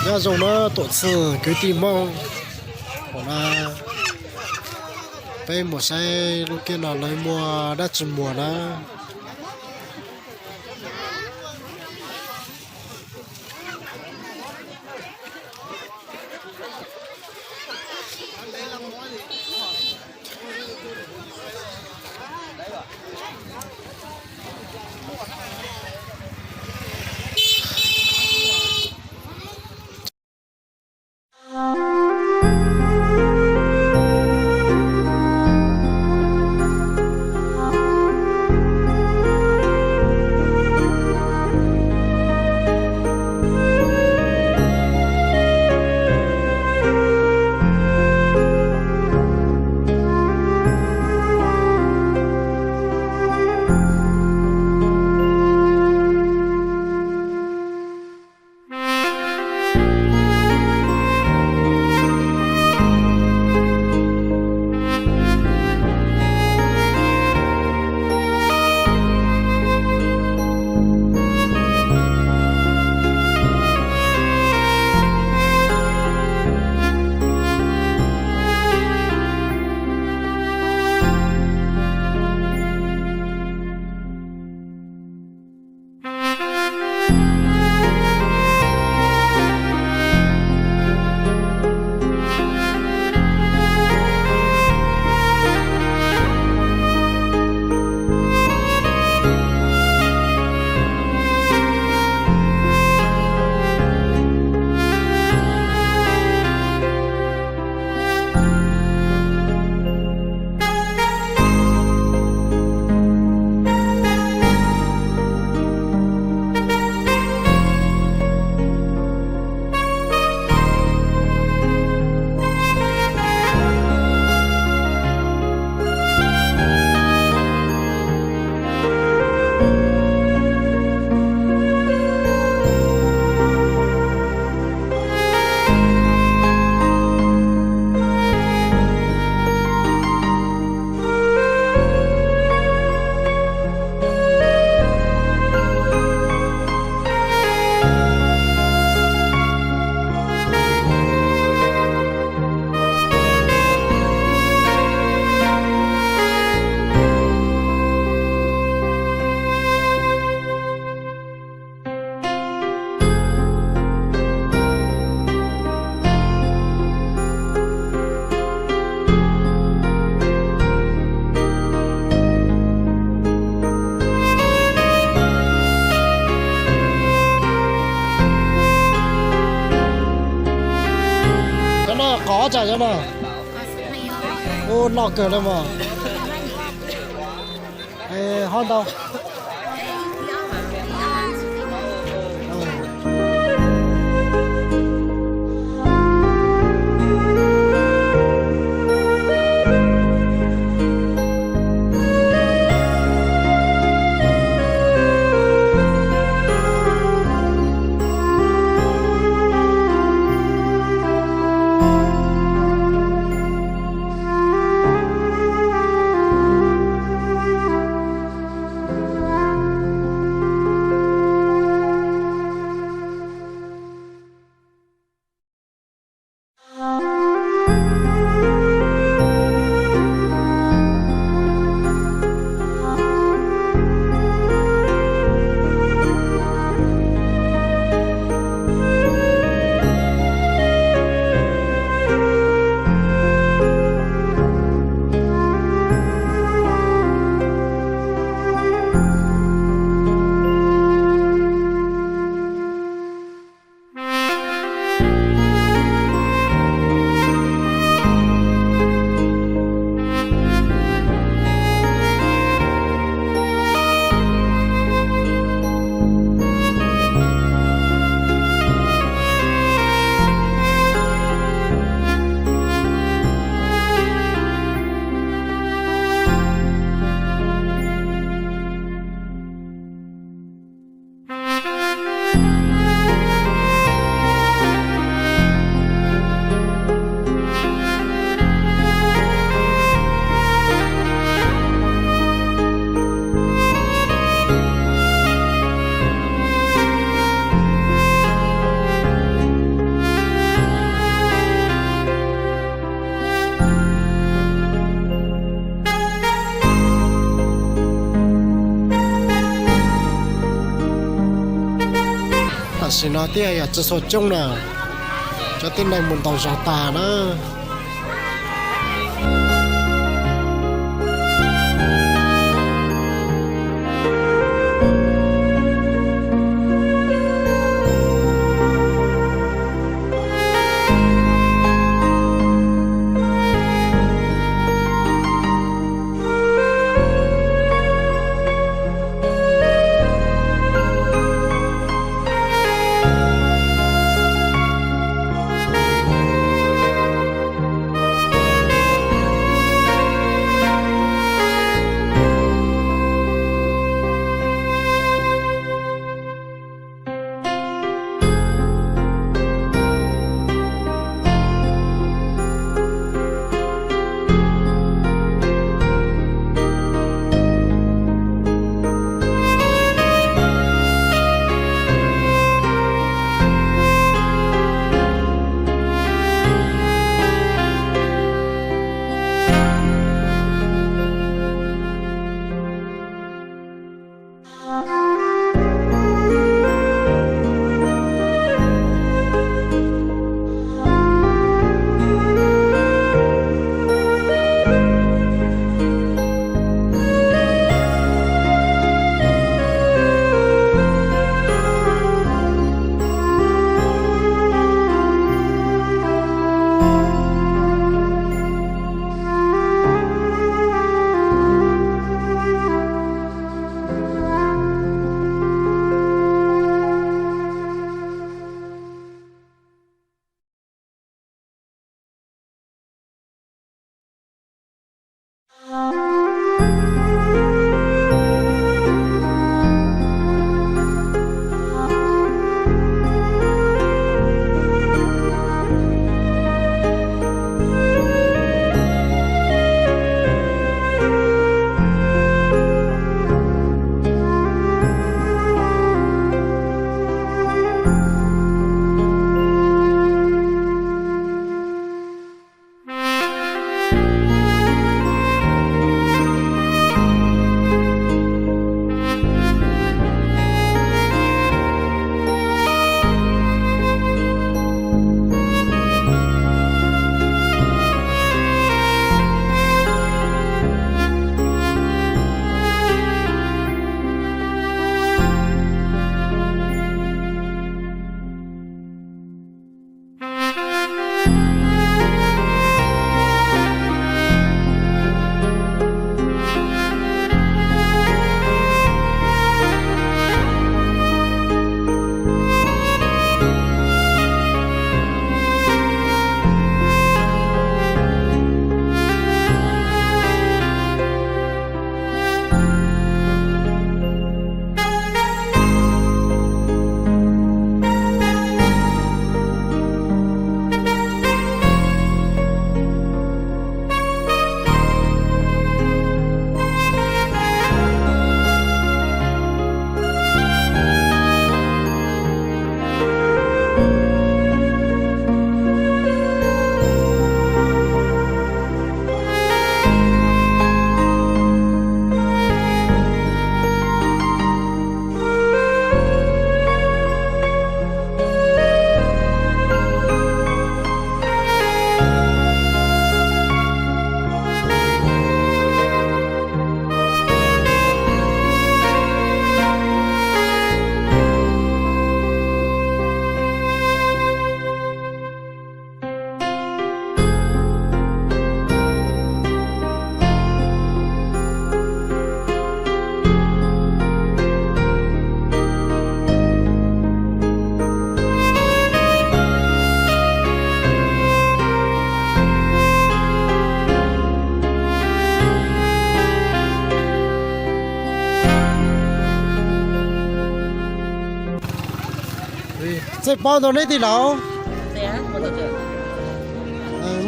Nyob zoo na tuam txwj kwv tij Hmoob, peb mus saib lub kiab no lawv muaj dab tsi muag na. Cov no qos tsam cov no. Ub, loj kawg na mog. Ho ntau. Tam sim no twb yog tsaus ntuj coob na, cov tib neeg mus ntaus zog tag na. Txawj paub ntau neb tij laug?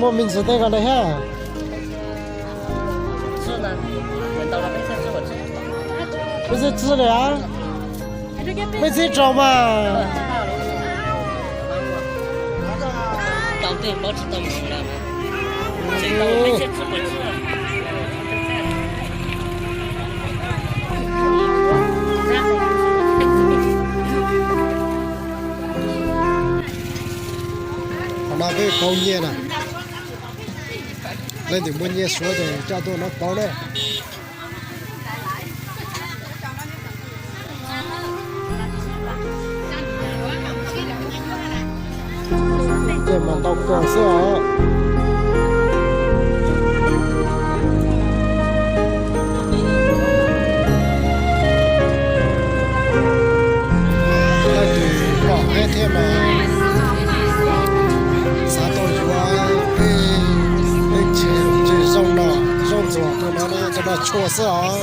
Muaj me ntsis tej ko na thiab. Peb txhib txhib li a, peb txhib rau mas. Pauv nyiaj na. Leej twg muaj nyiaj suav ces coj tuaj no pauv na. Tej mas ntau kawg xwb os. Leej twg pom peb thiab mas xav tau yuav peb, peb tsis zoo no, zoo ntxuag tuaj no, cov no tshuaj xwb os.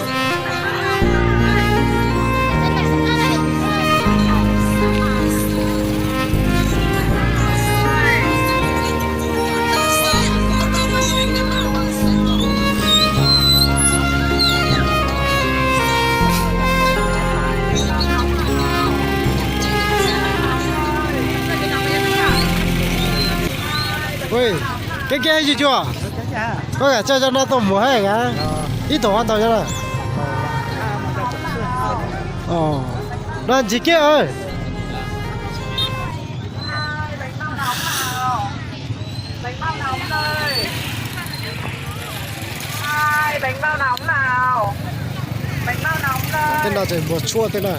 Ui, keb keb yug cuag, koj kam coj cov no tuaj muag hab a? Ib tug ua ntau cov no. No ntsis kiag. Tej no ces muag tshuaj tej na.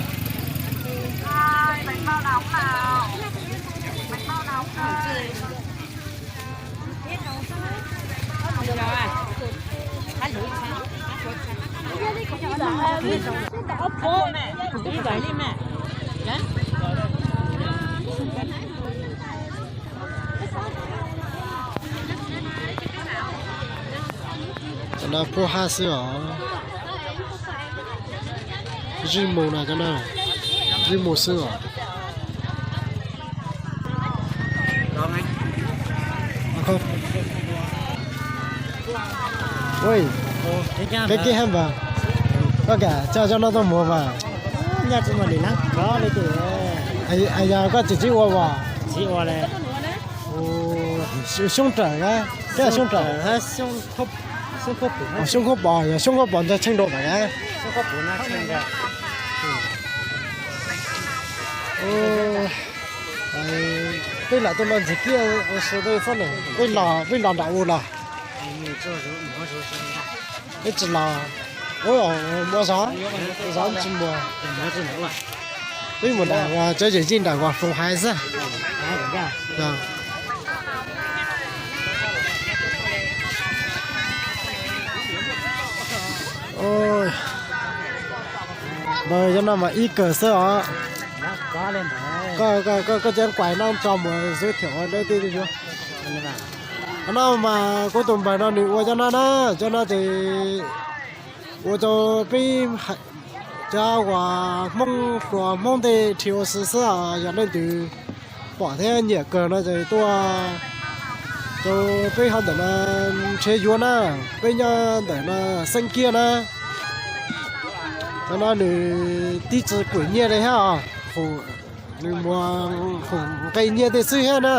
Cov no pub hab xwb os. Zij mus no cov no, zij mus xwb os. Peb kib hab npas, koj kam coj cov no tuaj muag mas. Yog koj tsis txib ua as? Xyoob rawm, koj xyoob rawm. Xyoob khaub pos, yog xyoob khaub pos ntag tsheej rau mas. Peb lam tuaj no ntxiv kiag ua si, peb los nram u los. Peb tsis los, ua zov, zov tsis muag. Peb mus nram uas cov yawm yij nram uas Foom Hais xwb. Ntawd cov no mas ib kawg xwb os. Koj cov kuais no tso mus xwb thiab ua dab tsi. Qhov no mas kuv tus npawg no nws ua cov no na, cov no ces ua rau peb cov uas Hmoob hluas Hmoob tej dhia ua si xwb os. Yog leej twg pom thiab nyiam kawg no ces tuaj rau peb hauv ntawm no nrhiav yuav na. Peb nyob ntawm no xeeb kiab na. Cov no nws tib tsis kuam nyiaj li thiab os, nws muag khoom nqe nyiaj tej xwb thiab na.